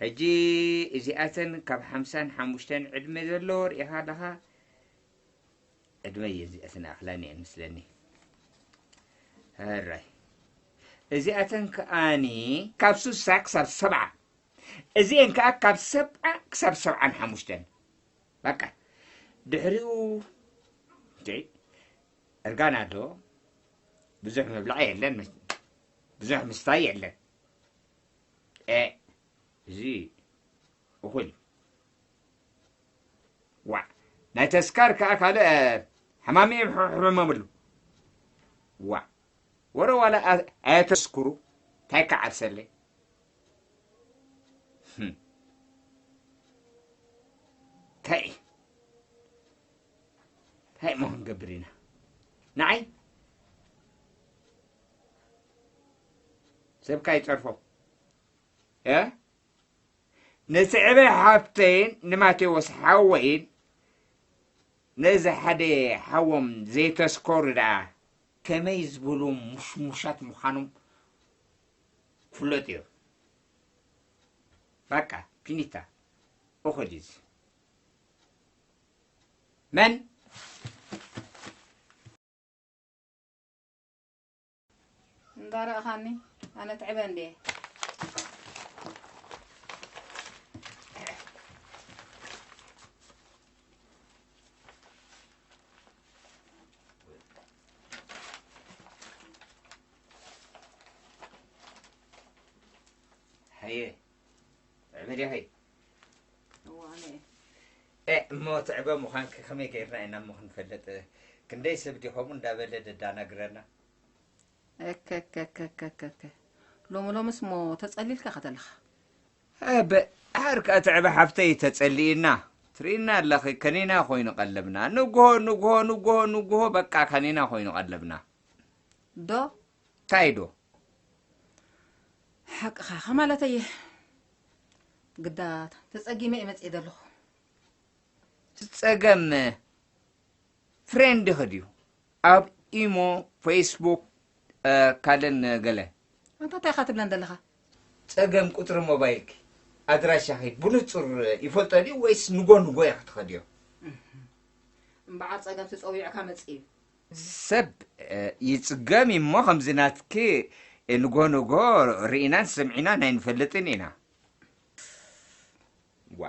ሕጂ እዚኣተን ካብ ሓምሳን ሓሙሽተን ዕድመ ዘለዎ ርኢኻ ኣለኻ። ዕድመ እየን እዚኣተን ኣኽላኒ እየን ምስለኒ። ሕራይ። እዚኣተን ከኣኒ ካብ ስሳ ክሳብ ሰብዓ። እዚአን ከኣ ካብ ሰብዓ ክሳብ ሰብዓን ሓሙሽተን። በቃ። ድሕሪኡ፣ እንዴ፣ እርጋን ኣሎ። ብዙሕ ምብላዕ የለን፣ ብዙሕ ምስታይ የለን። ኤ፣ እዚ እኹል እዩ። ዋዕ፣ ናይ ተስካር ከኣ ካልእ፣ እ፣ ሕማም እዮም ሕመምሉ። ዋዕ፣ ወረ ዋላ ኣ-፣ ኣየተስክሩ፣ እንታይ ክዓብሰለይ? ህም። እንታይ፣ እንታይ እሞ ክንገብር ኢና? ንዓይ ሰብካ ይጸርፎ። እ? ንስዕበ ሓፍተይን ንማቴዎስ ሓወይን ነዚ ሓደ ሓዎም ዘይተስከሩ ደኣ ከመይ ዝበሉ ሙሽሙሻት ምዃኖም ክፍለጡ እዮም። በቃ፣ ፊኒታ። እኹል እዩ እዚ። መን? እንዳረእኻኒ ኣነ ትዕበ እንድየ። ሃየ፣ ትዕበ ዲኺ? እዋ፣ ኣነ እየ። ኤ፣ እሞ ትዕበ ምዃንኪ ከመይ ጌርና ኢና እሞ ክንፈልጥ? ክንደይ ሰብ ዲኸሙ እንዳበለ ደዳናግረና? እከከከከከከ። ሎሚ ሎምስ እሞ ተጸሊልካ ከ ዘለኻ? ኤ፣ ብ-፣ ድሓር ከኣ ትዕበ ሓፍተይ ተጸሊእና። ትርእይና ኣለኺ፣ ከኒና ኮይኑ ቀለብና። ንግሆ፣ ንግሆ፣ ንግሆ፣ ንግሆ፣ በቃ ከኒና ኮይኑ ቀለብና። ዶ? እንታይ ዶ? ሓቅኻ ኢኻ ማለተይ እየ። ግዳ ተጸጊመ እየ መጽየ ዘለኹ። እቲ ጸገም ፍሬንድኺ ድዩ? ኣብ ኢሞ፣ ፌስቡክ፣ እ፣ ካልእን ገለ። ኣንታ እንታይ ኢኻ ትብለን ዘለኻ? ጸገም ቁጽሪ ሞባይልኪ፣ ኣድራሻኺ ብንጹር ይፈልጦ ድዩ ወይስ ንጎ ንጎ ኢኺ ትኸድዮ? እምበዓር ጸገም ተጸዊዕካ መጽእ እዩ። ሰብ፣ እ፣ ይጽገም እዩ እሞ ከምዚ ናትኪ፣ እ፣ ንጎ ንጎ ርኢናን ሰምዒናን ኣይንፈልጥን ኢና። ዋ።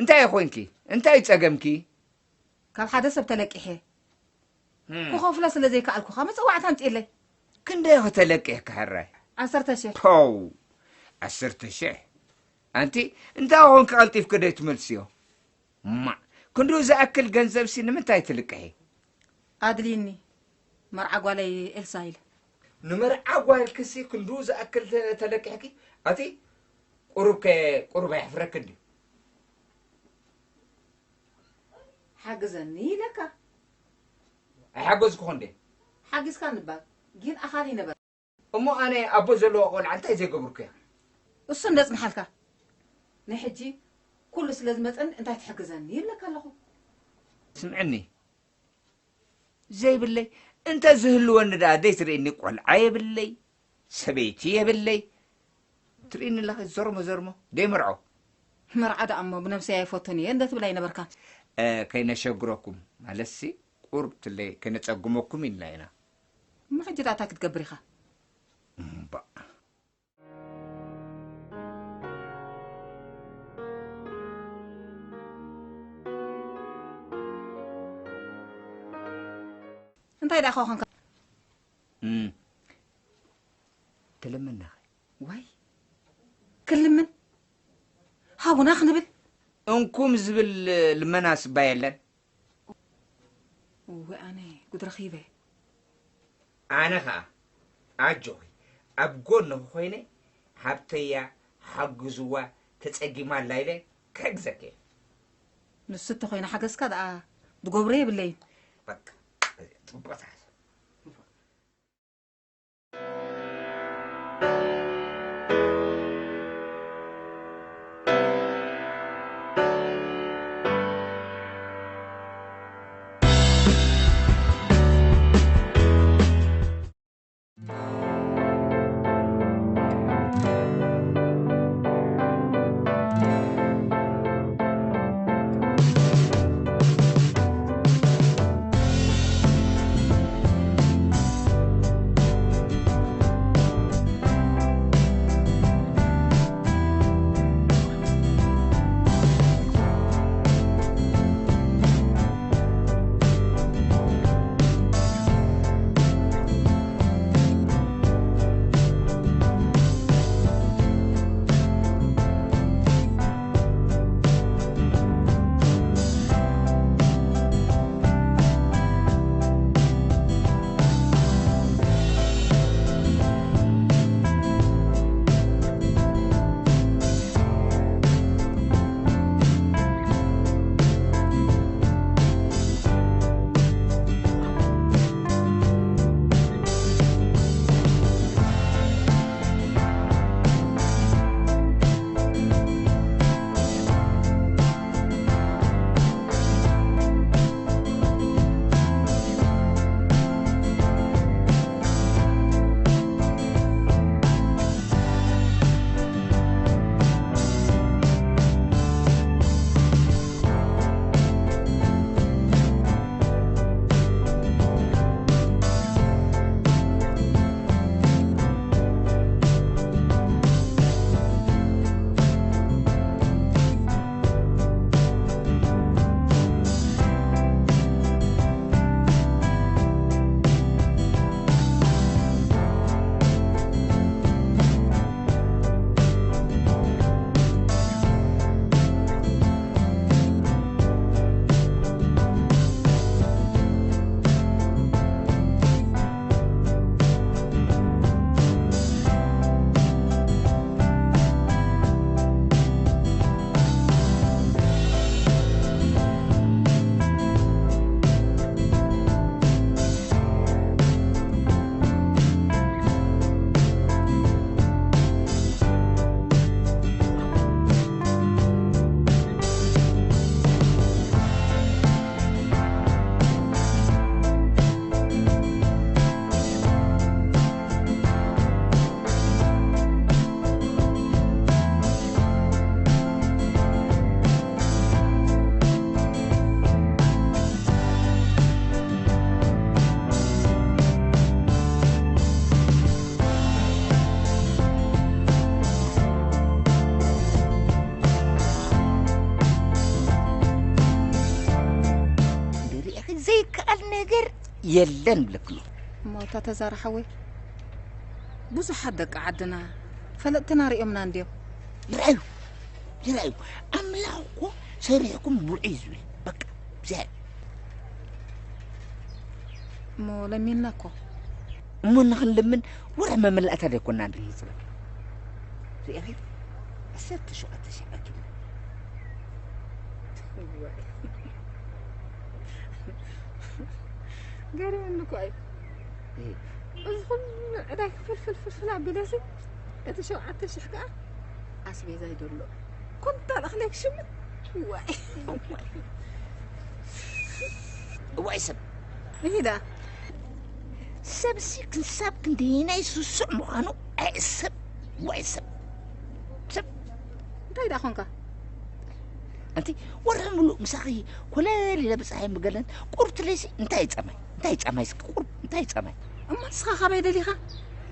እንታይ ኮንኪ? እንታይ ጸገምኪ? ካብ ሓደ ሰብ ተለቂሐ። ህም። ክኸፍሎ ስለ ዘይከኣልኩ፣ ካብ መጸዋዕታ ኣምጽእለይ። ክንደይ ኢኺ ተለቂሕኪ ሕራይ? ዓሰርተ ሽሕ። ፖው! ዓሰርተ ሽሕ? ኣንቲ፣ እንታይ ኮንኪ ቀልጢፍኪ ደይ ትመልስዮ? ማ፣ ክንድኡ ዝኣክል ገንዘብሲ ንምንታይ ትልቅሒ? ኣድልይኒ፣ መርዓ ጓለይ ኤልሳ ኢለ። ንመርዓ ጓልክሲ ክንድኡ ዝኣክል ተ-፣ ተለቂሕኪ? ኣቲ፣ ቁሩብ ከ-፣ ቁሩብ ኣየሕፍረክን ድዩ? ሓግዘኒ ኢለካ። ኣይሓገዝኩኹን ድየ? ሓጊዝካኒ እባ፣ ግን ኣኻሊ ነበር። እሞ ኣነ ኣቦ ዘለዎ ቆልዓ እንታይ ዘይገብርኩ እየ? እሱ እንደ ጽንሓልካ። ንሕጂ ኩሉ ስለ ዝመጸኒ እንታይ ትሕግዘኒ ይብለካ ኣለኹ። ስምዕኒ፣ ዘይብለይ እንተ ዝህልወኒ ደኣ ዘይትርእየኒ፣ ቆልዓ የብለይ፣ ሰበይቲ የብለይ። ትርእየኒ ኣለኺ፣ ዘርሞ ዘርሞ፣ ደይመርዖ። መርዓ ደኣ እሞ ብነብሰይ ኣይፈቱን እየ እንደ ትብል ኣይነበርካን። እ፣ ከይነሸግረኩም፣ ማለትሲ፣ ቁርብ ትለይ ከይነጸግመኩም ኢልና ኢና። እሞ ሕጂ ደኣ እንታይ ክትገብር ኢኻ? እምባእ። እንታይ ደኣ ኮንካ? እም። ትልምናኸ? ዋይ፣ ክልምን? ሃቡና ክንብል? እንኩም ዝብል ልመናስ እባ የለን። እወ፣ ኣነ ጉድ ረኺበ። ኣነ ኸኣ ኣጆኺ፣ ኣብ ጎንኺ ኮይነ፣ ሓብተያ ሓግዝዋ፣ ተጸጊማ ኣላ ኢለ ክሕግዘኪ እየ። ንሱ እንተኾይኑ ሓገዝካ ደኣ ዝገብሮ የብለይን። በቃ፣ ጽቡቕ ተሓሰብ። የለን ብለክሎ። እሞ እታ ተዛራ ሓወይ፣ ብዙሓት ደቂ ዓድና ፈለጥትና ሪኦምና እንድዮም። ይርኣዩ፣ ይርኣዩ። ኣምላኽ እኮ ሰሪሕኩም ብልዑ እዩ ዝብል። በቃ፣ ብዚኣ እዩ። እሞ ለሚንና እኮ። እሞ ንኽንልምን ወርሒ መመላእታ ደይኮና እንድንጽበ። ርኢኺ? ዓሰርተ ሸውዓተ ሺሕ ኣኪብና። ገሪሙኒ እኮ እዩ። እህ። እዚ ኩሉ ዕዳይ ክፍልፍል ፍልፍል ኣቢለሲ፣ እቲ ሸውዓተ ሺሕ ከኣ ኣስቤዛ ይደሎ። ኩንታል እኽሊ ክሽምት? ዋይ። እዋይ ሰብ። ይሂዳ። ሰብሲ ክንሳብ ክንደየናይ ስሱዕ ምዃኑ ኣይእሰብ። እዋይ ሰብ። ሰብ። እንታይ ደኣ ኾንካ? ኣንቲ ወርሒ ሙሉእ ምሳኺ ኮለል ኢለ ብፀሓይ ምገለን ቁርብ ትለይሲ እንታይ ጸማይ? እንታይ ጸማይ እስኪ ቁርብ እንታይ ጸማይ? እሞ ንስኻ ካባይ ደሊኻ?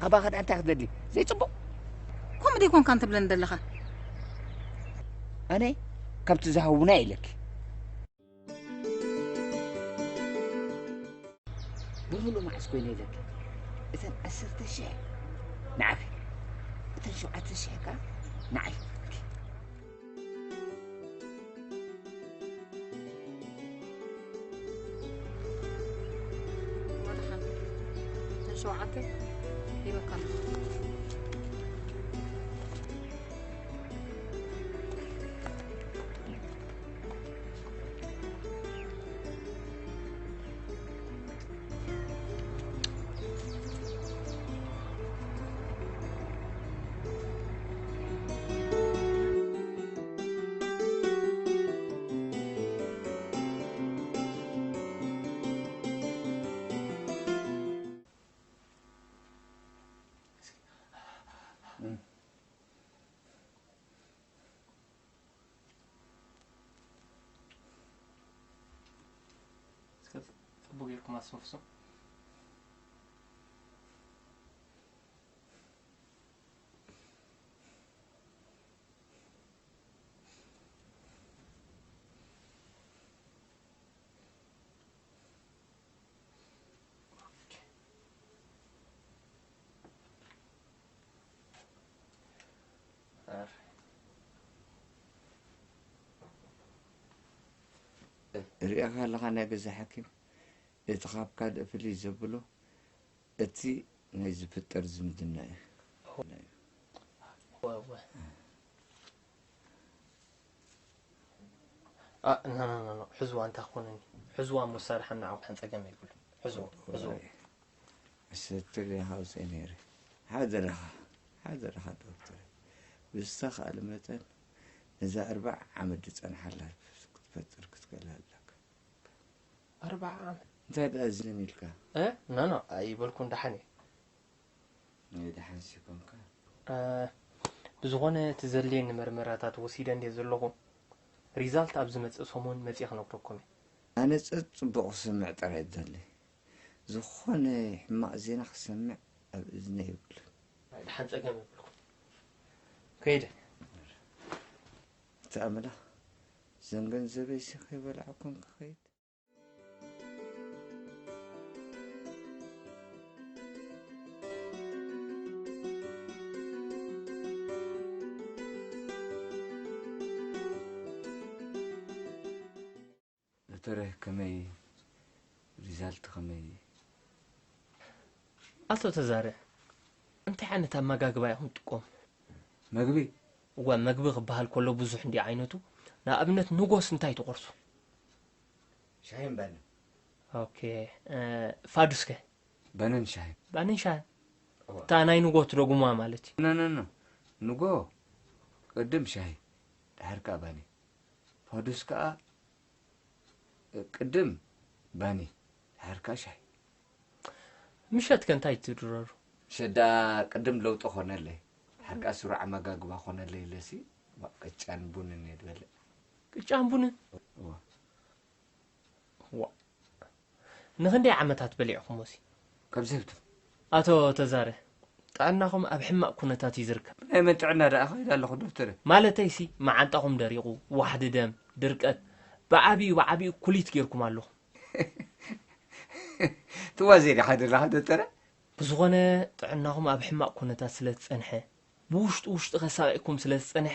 ካባኻ ደኣ እንታይ ክትደሊ? ዘይጽቡቕ። ከምኡ ደይኮንካ እንትብለኒ ዘለኻ? ኣነ ካብቲ ዝሃቡና ኢለኪ። ብምሉእ መዓስ ኮይነ ኢለኪ። እተን ዓሰርተ ሽሕ ንዓኺ። እተን ሸውዓተ ሽሕ ከኣ ንዓይ። መድሓን፣ እተን ሸውዓተ ሂበካ ኣለኹ። እስከ ጽቡቅ ጌርኩም ኣስንፍሱ። ሪኢኻ ኣለኻ ናይ ገዛ ሓኪም፣ እቲ ካብ ካልእ ፍልይ ዘብሎ እቲ ናይ ዝፍጠር ዝምድና እዩ። እወ፣ እወ። አ፣ ኖ፣ ኖ፣ ኖ፣ ኖ። ሕዝዋ እንታይ ክኾነኒ? ሕዝዋ መሳርሓ ንዓኹም ጸገም የብሉ። ሕዝዋ፣ ሕዝዋ። እዋይ። እሰትል ኢኻ ኣውፅእ ነይረ። ሓደራኻ፣ ሓደራኻ ዶክተር። ብዝተኻእለ መጠን ነዛ ኣርባዓ ዓመት ዝጸንሓላ ክትፈጥር ክትክእል ኣለካ። ኣርባዓ ዓመት? እንታይ ደኣ ዝን ኢልካ? እ? ኖ፣ ኖ፣ ኣይበልኩን፣ ደሓን እየ። ናይ ደሓን ሲ ኮንካ? እ፣ ብዝኾነ እቲ ዘድልየኒ መርመራታት ወሲደ እንድየ ዘለኹ። ሪዛልት ኣብ ዝመጽእ ሰሙን መጺኤ ክነግረኩም እየ። ኣነ ጸጥ ጽቡቕ ክስምዕ ጥራይ እደሊ። ዝኾነ ሕማቕ ዜና ክሰምዕ ኣብ እዝነይ የብሉን። ናይ ደሓን ጸገም የብልኩም። ከይደ። እቲ ኣምላኽ ዘን ገንዘበይሲ ከይበላዕኩን ክኸይድ። ዶክተረ፣ ከመይ ሪዛልት ከመይ? ኣቶ ተዛረ፣ እንታይ ዓይነት ኣመጋግባ ኢኹም ትጥቀሙ? መግቢ? እወ፣ መግቢ ክበሃል ከሎ ብዙሕ እንዲ ዓይነቱ። ንኣብነት ንጎስ እንታይ ትቆርሱ? ሻሂን ባንን። ኦኬ፣ እ፣ ፋዱስከ? ባንን ሻሂን። ባንን ሻሂን። እወ። እታ ናይ ንጎ ትደጉማ ማለት እዩ። ኖ፣ ኖ፣ ኖ። ንጎ ቅድም ሻሂ፣ ድሓር ከኣ ባኒ። ፋዱስ ከኣ ቅድም ባኒ፣ ድሓር ከኣ ሻሂ። ምሸት ከ እንታይ ትድረሩ? ምሸት ደኣ ቅድም ለውጢ ኾነለይ፣ ድሓር ከኣ ስሩዕ ኣመጋግባ ኾነለይ ኢለሲ፣ ዋ፣ ቅጫን ቡንን እየ ዝበልዕ። ቅጫን ቡንን? እወ። ዋ። ንኽንደይ ዓመታት በሊዕኹሞሲ? ካብ ዘብቱ። ኣቶ ተዛረ፣ ጥዕናኹም ኣብ ሕማቕ ኩነታት እዩ ዝርከብ። ናይ መን ጥዕና ደኣ? ከይድ ኣለኹ ዶክተረ። ማለተይሲ፣ መዓንጣኹም ደሪቑ፣ ዋሕዲ ደም፣ ድርቀት፣ ብዓቢኡ፣ ብዓቢኡ ኩሊት ጌርኩም ኣለኹም። ትዋዜ ዲኻ ዘለኻ ዶክተረ? ብዝኾነ ጥዕናኹም ኣብ ሕማቕ ኩነታት ስለ ዝጸንሐ፣ ብውሽጡ ውሽጡ ከሳቒኩም ስለ ዝጸንሐ፣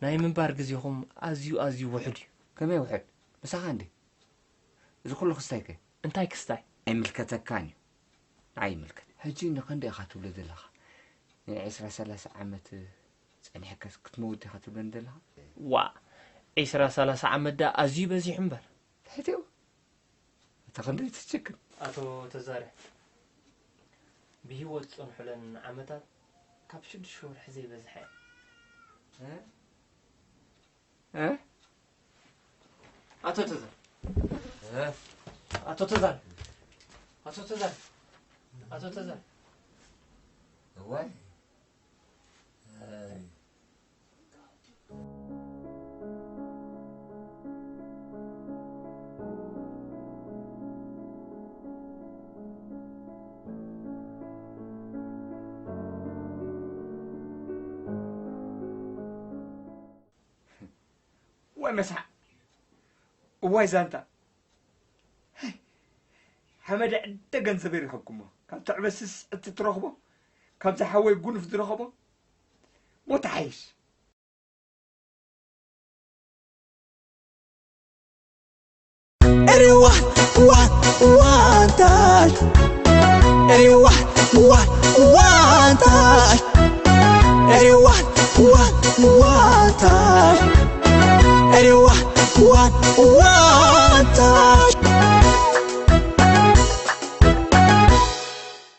ናይ ምንባር ግዜኹም ኣዝዩ ኣዝዩ ውሑድ እዩ። ከመይ ውሑድ? ምሳኻ እንዴ? እዚ ኩሉ ክስታይ ከ? እንታይ ክስታይ? ኣይምልከተካን እዩ። ንዓይ ይምልከት። ሕጂ ንኸንደይ ኢኻ ትብሎ ዘለኻ? ንዒስራ ሰላሳ ዓመት ጸኒሕካስ ክትመውት ዲኻ ትብለኒ ዘለኻ? ዋ፣ ዒስራ ሰላሳ ዓመት ደኣ ኣዝዩ በዚሑ እምበር። ትሕቴው፣ እታ ክንደይ ትችክን? ኣቶ ተዛረ፣ ብህይወት ዝጸንሑለን ዓመታት ካብ ሽዱሽተ ወርሒ ዘይበዝሐ እየን። እ? እ? ኣቶ ተዛር። እ? ኣቶ ተዛር። ኣቶ ተዛር። ኣቶ ተዛር። እዋይ። ኣይ። እዋይ መስሓ፣ እዋይ ዛንታ። ሃይ፣ ሓመድ ዕደ ገንዘበይ ረኸብኩሞ። ካብ ትዕበስስ እትትረኽቦ፣ ካብ ዝሓወይ ጉኑፍ ዝረኸቦ፣ ሞት ሓይሽ። እሪዋ ዋ ዋንታሽ፣ እሪዋ ዋ ዋ